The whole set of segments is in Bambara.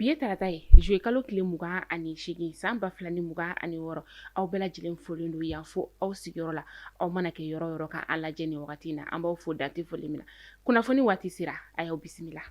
Bi ye tarata ye, juillet kalo tile 28 san 2026. Aw bɛɛ lajɛlen folen don yan fo aw sigiyɔrɔ la, aw mana kɛ yɔrɔ yɔrɔ ka an lajɛ nin wagati in na, an b'aw fo dan tɛ foli min na. Kunnafoni waati sera, a y'aw bisimila.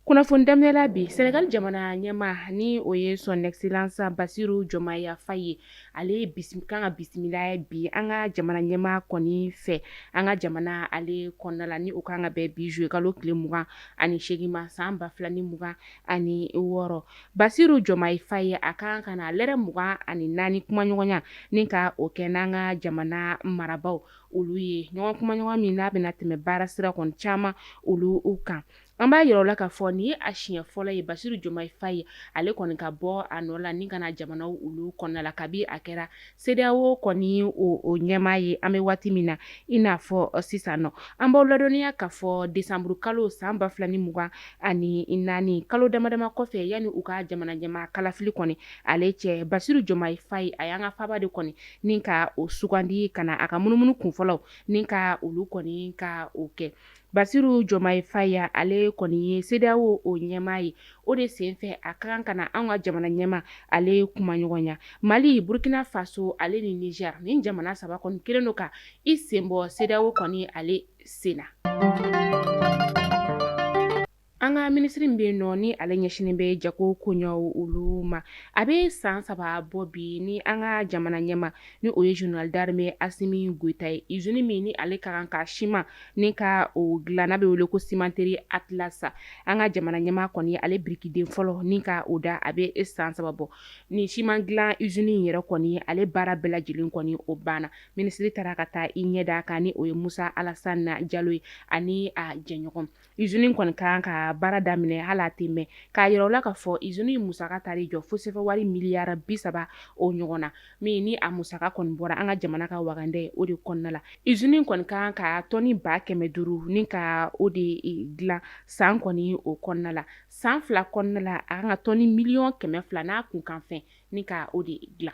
Kunnafoni daminɛ la bi, Senegal jamana ɲɛmaa ni o ye son excellence Basiru Jɔmaya Faye ye, ale kan ka bisimila bi an ka jamana ɲɛmaa kɔni fɛ an ka jamana ale kɔnɔna la, ni o kan ka bɛn bi juillet kalo tile 28 ma san 2026. Basiru Jɔmayi Faye a kan ka na lɛrɛ 24 kumaɲɔgɔnya ni ka o kɛ n'an ka jamana marabaaw olu ye, ɲɔgɔn kumaɲɔgɔn min n'a bɛna tɛmɛ baara sira kɔni caman olu kan. An b'a yira aw la k'a fɔ nin ye a siɲɛ fɔlɔ ye Basiru Jɔmayi Faye ale kɔni ka bɔ a nɔ la ni ka na jamanaw olu kɔnɔna la kabi a kɛra CEDEAO kɔni o ɲɛmaa ye an bɛ waati min na i n'a fɔ sisan nɔ. An b'aw ladɔnniya k'a fɔ desanburu kalo san 2024, kalo dama dama kɔfɛ yanni u ka jamana ɲɛmaa kalafili kɔni ale cɛ, Basiru Jɔmayi Faye a y'an ka faaba de kɔni ni ka o sugandi ka na a ka munumunu kunfɔlɔw ni ka olu kɔni ka o kɛ. Basiru Jɔmayi Faye ale kɔni ye CEDEAO o ɲɛmaa ye. O de senfɛ a ka kan ka na an ka jamana ɲɛmaa ale kumaɲɔgɔnya. Mali, Burkina Faso ale ni Niger, nin jamana saba kɔni kelen don ka i sen bɔ CEDEAO kɔni ale sen na. An ka minisiri min bɛ yen nɔ ni ale ɲɛsinnen bɛ jago koɲɛw olu ma, a bɛ san 3 bɔ bi ni an ka jamana ɲɛmaa ni o ye général d'armée Asimi Goyita ye, usine min ni ale ka kan ka siman ni ka o dilan n'a bɛ wele ko cimenterie Atlas, an ka jamana ɲɛmaa kɔni ale birikiden fɔlɔ ni ka o da, a bɛ san 3 bɔ. Nin siman dilan usine in yɛrɛ kɔni ale baara bɛɛ lajɛlen kɔni o banna. Minisiri taara ka taa i ɲɛ da a kan ni o ye Musa Alasani Jalo ye ani a jɛɲɔgɔn. Usine kɔni ka kan ka baara daminɛ hali a tɛ mɛn, k'a yira u la k'a fɔ usine musaka taar'i jɔ fo sefa wari miliyari 30 o ɲɔgɔn na, min ni a musaka kɔni bɔra an ka jamana ka wagandɛ o de kɔnɔna la. Usine kɔni ka kan ka tɔni 500,000 ni ka o de dilan san kɔni o kɔnɔna la. San 2 kɔnɔna la, a kan ka tɔni 200,000,000 n'a kunkanfɛn ni ka o de dilan.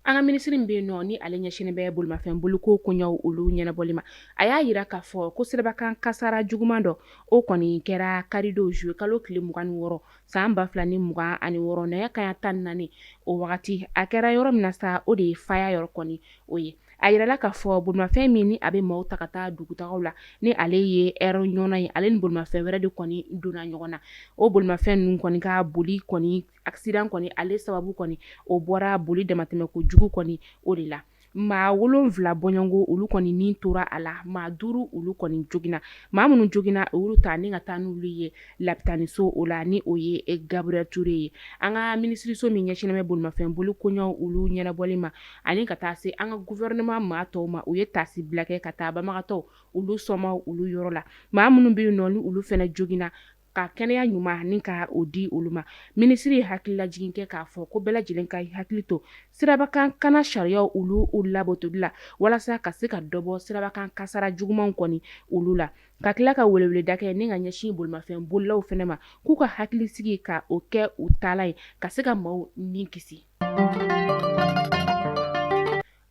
An ka minisiri min bɛ yen nɔ ni ale ɲɛsinnen bɛ bolimafɛn boliko koɲɛw olu ɲɛnabɔli ma, a y'a yira k'a fɔ ko sirabakan kasara juguman dɔ o kɔni kɛra karidon juillet kalo tile 26 san 2026 nɛgɛ kanɲɛ 14 o wagati. A kɛra yɔrɔ min na sa, o de ye Faya yɔrɔ kɔni o ye. A yirala k'a fɔ bolimafɛn min ni a bɛ maaw ta ka taa dugutagaw la ni ale ye Air Ɲɔnɔ ye, ale ni bolimafɛn wɛrɛ de kɔni donna ɲɔgɔn na. O bolimafɛn ninnu kɔni ka boli kɔni accident kɔni ale sababu kɔni o bɔra boli damatɛmɛ kojugu kɔni o de la. Maa 7 bɔɲɔgɔnko olu kɔni ni tora a la, maa 5 olu kɔni joginna. Maa minnu joginna, u y'olu ta ni ka taa n'olu ye lapitaniso o la ni o ye Gabriel Touré ye. An ka minisiriso min ɲɛsinnen bɛ bolimafɛn boli koɲɛw olu ɲɛnabɔli ma ani ka taa se an ka gouvernement maa tɔw ma, u ye taasibila kɛ ka taa banbagatɔw olu sɔnmaw olu yɔrɔ la. Maa minnu bɛ yen nɔ ni olu fana joginna, ka kɛnɛya ɲuman ni ka o di olu ma. Minisiri ye hakililajigin kɛ k'a fɔ ko bɛɛ lajɛlen ka hakili to sirabakan kana sariyaw olu labatoli la walasa ka se ka dɔ bɔ sirabakan kasara jugumanw kɔni olu la, ka tila ka weleweleda kɛ ni ka ɲɛsin bolimafɛn bolilaw fana ma k'u ka hakili sigi ka o kɛ u taalan ye ka se ka maaw ni kisi.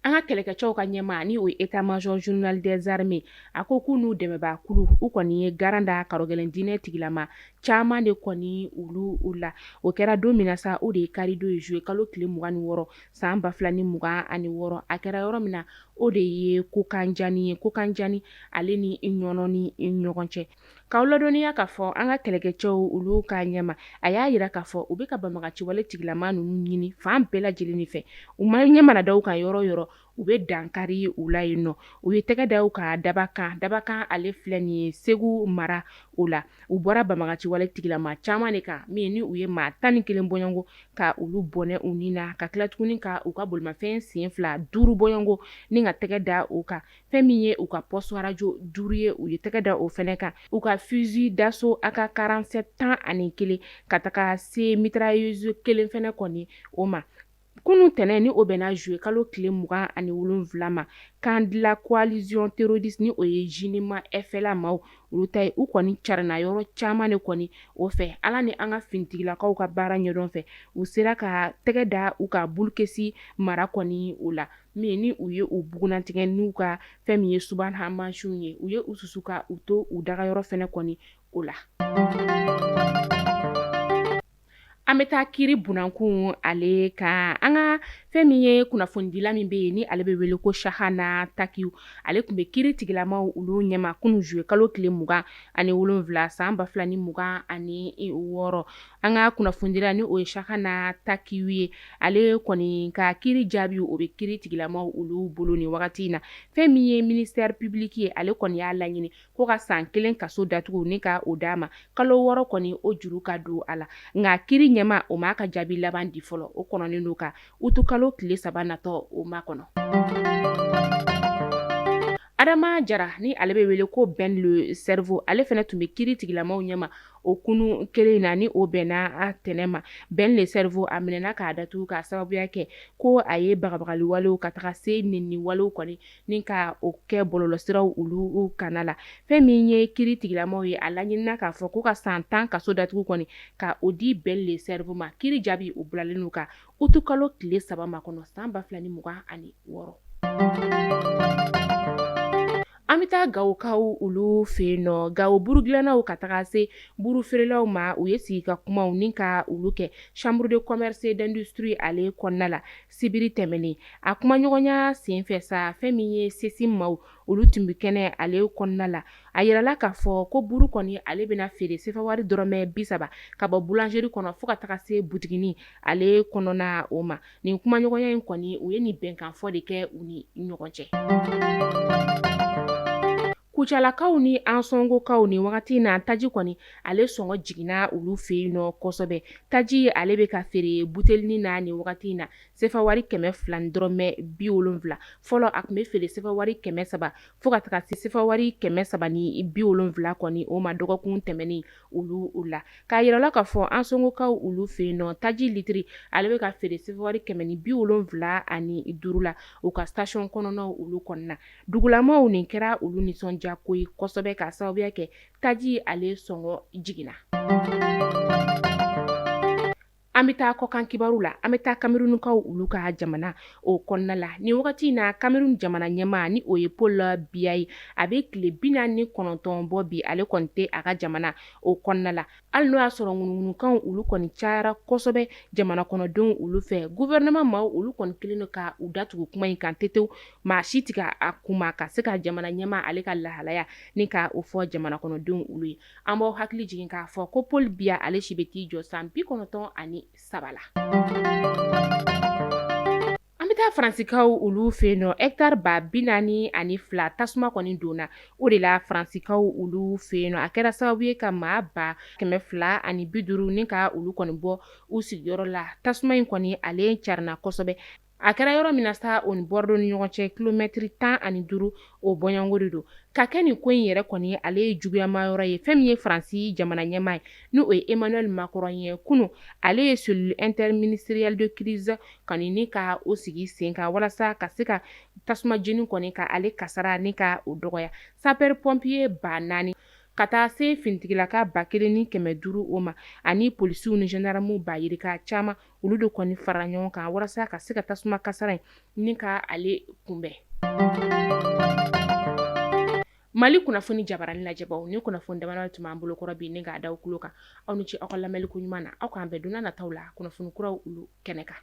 An ka kɛlɛkɛcɛw ka ɲɛmaa ni o ye état major général des armées, a ko k'u n'u dɛmɛbaa kulu u kɔni ye garan da karɔgɛlɛn diinɛ tigilama caman de kɔni olu la. O kɛra don min na sa, o de ye karidon ye juillet kalo tile 26 san 2026. A kɛra yɔrɔ min na, o de ye Kokanjani ye, Kokanjani ale ni Ɲɔnɔ ni ɲɔgɔn cɛ. K'aw ladɔnniya k'a fɔ an ka kɛlɛkɛcɛw olu ka ɲɛmaa, a y'a yira k'a fɔ u bɛ ka banbaganciwale tigilama ninnu ɲini fan bɛɛ lajɛlen fɛ. U ma ɲɛ mana da u kan yɔrɔ yɔrɔ, u bɛ dankari u la yen nɔ. U ye tɛgɛ da u kan Dabakan, Dabakan ale filɛ nin ye Segu mara o la. U bɔra banbaganciwale tigilama caman de kan min ni u ye maa 11 bɔɲɔgɔnko ka olu bɔnɛ u ni na, ka tila tuguni ka u ka bolimafɛn sen fila 5 bɔɲɔgɔnko ni ka tɛgɛ da u kan. Fɛn min ye u ka poste radio 5 ye, u ye tɛgɛ da o fɛnɛ kan. U ka fusil d'assaut AK 47 11 ka taga se mitrailleuse 1 fɛnɛ kɔni o ma. Kunun tɛnɛn ni o bɛnna juillet kalo tile 27 ma, camp de la coalition terroriste ni o ye JNIM FLA maaw olu ta ye, u kɔni carinna yɔrɔ caman de kɔni o fɛ. Ala ni an ka finitigilakaw ka baara ɲɛdɔn fɛ, u sera ka tɛgɛ da u ka Bulukesi mara kɔni o la. min ni u ye u bugunnatigɛ n'u ka fɛn min ye subahana mansinw ye, u ye u susu ka u to u dagayɔrɔ fɛnɛ kɔni o la. An bɛ taa kiri bunankun ale kan. An ka fɛn min ye kunnafonidila min bɛ yen ni ale bɛ wele ko Sahana Takiw, ale tun bɛ kiri tigilamaw olu ɲɛma kunun juillet kalo tile 27 san 2026. An ka kunnafonidila ni o ye Sahana Takiw ye, ale kɔni ka kiri jaabi o bɛ kiri tigilamaw olu bolo nin wagati in na. Fɛn min ye ministère public ye, ale kɔni y'a laɲini ko ka san 1 kaso datugu ni ka o d'a ma, kalo 6 kɔni o juru ka don a la. Nka kiri ɲɛmaa o m'a ka jaabi laban di fɔlɔ, o kɔnɔnen don ka utukalo tile 3 natɔ o makɔnɔ. Adama Jara ni ale bɛ wele ko Ben le Cerveau, ale fana tun bɛ kiri tigilamaw ɲɛma o kunun kelen in na ni o bɛnna a tɛnɛn ma. Ben le Cerveau a minɛna k'a datugu k'a sababuya kɛ ko a ye bagabagali walew ka taga se nɛnini walew kɔni ni ka o kɛ bɔlɔlɔsiraw olu kanna la. Fɛn min ye kiri tigilamaw ye, a laɲinina k'a fɔ ko ka san 10 kaso datugu kɔni ka o di Ben le Cerveau ma. Kiri jaabi o bilalen don ka utukalo tile 3 makɔnɔ san 2026. An bɛ taa Gawokaw olu fɛ yen nɔ. Gawo buru dilannaw ka taga se buru feerelaw ma, u ye sigi ka kumaw ni ka olu kɛ chambre de commerce et d'industrie ale kɔnɔna la sibiri tɛmɛnen. A kumaɲɔgɔnya senfɛ sa, fɛn min ye CECIM maaw olu tun bɛ kɛnɛ ale kɔnɔna la. A yirala k'a fɔ ko buru kɔni ale bɛna feere sefawari dɔrɔmɛ 30 ka bɔ boulangerie kɔnɔ fo ka taga se butiginin ale kɔnɔna o ma. Nin kumaɲɔgɔnya in kɔni, u ye nin bɛnkanfɔ de kɛ u ni ɲɔgɔn cɛ. Kucalakaw ni Ansɔngokaw nin wagati in na, taji kɔni ale sɔngɔ jiginna olu fɛ yen nɔ kosɛbɛ. Taji ale bɛ ka feere butelinin na nin wagati in na sefawari 200 ni dɔrɔmɛ 70. Fɔlɔ a tun bɛ feere sefawari 300 fo ka taga se sefawari 370 kɔni o ma dɔgɔkun tɛmɛnen olu la. K'a yira la k'a fɔ Ansɔngokaw olu fɛ yen nɔ, taji litiri ale bɛ ka feere sefawari 175 la u ka station kɔnɔnaw olu kɔnɔna. Dugulamaw nin kɛra olu nisɔndiya ko ye kosɛbɛ k'a sababuya kɛ taji ale sɔngɔ jiginna. An bɛ taa kɔkan kibaru la. An bɛ taa Kamerunukaw olu ka jamana o kɔnɔna la nin wagati in na. Kamerun jamana ɲɛmaa ni o ye Paul Biya ye, a bɛ tile 49 bɔ bi, ale kɔni tɛ a ka jamana o kɔnɔna la. Hali n'o y'a sɔrɔ ŋunuŋunukanw olu kɔni cayara kosɛbɛ jamana kɔnɔdenw olu fɛ, gouvernement maaw olu kɔni kɛlen don ka u datugu kuma in kan tetew, maa si tɛ ka a kuma ka se ka jamana ɲɛmaa ale ka lahalaya ni ka o fɔ jamana kɔnɔdenw olu ye. An b'aw hakili jigin k'a fɔ ko Paul Biya ale si bɛ t'i jɔ san 93 la. An bɛ taa Faransikaw olu fɛ yen nɔ, hectare 42,000 tasuma kɔni donna o de la Faransikaw olu fɛ yen nɔ. A kɛra sababu ye ka maa 250,000 ni ka olu kɔni bɔ u sigiyɔrɔ la. Tasuma in kɔni ale carinna kosɛbɛ. A kɛra yɔrɔ min na sa, o ni Bordeaux ni ɲɔgɔn cɛ kilomɛtiri 15 o bɔɲɔgɔnko de don. Ka kɛ nin ko in yɛrɛ kɔni ale ye juguyama yɔrɔ ye. Fɛn min ye Faransi jamana ɲɛmaa ye, ni o ye Emmanuel Macron ye, kunun ale ye cellule interministérielle de crise kɔni ni ka o sigi sen kan walasa ka se ka tasuma jeni kɔni ka ale kasara ni ka o dɔgɔya. Sapeur pompier 4000 ka taa se finitigilaka 1500 o ma, ani polisiw ni gendarmew ba yirika caman, olu de kɔni fara ɲɔgɔn kan walasa ka se ka tasuma kasara in ni ka ale kunbɛn. Mali kunnafoni jabarani lajɛbaw, ni kunnafoni damadɔ tun b'an bolo kɔrɔ bi ni k'a da aw tulo kan. Aw ni ce aw ka lamɛnni ko ɲuman na. Aw k'an bɛn don nataw la kunnafoni kuraw olu kɛnɛ kan.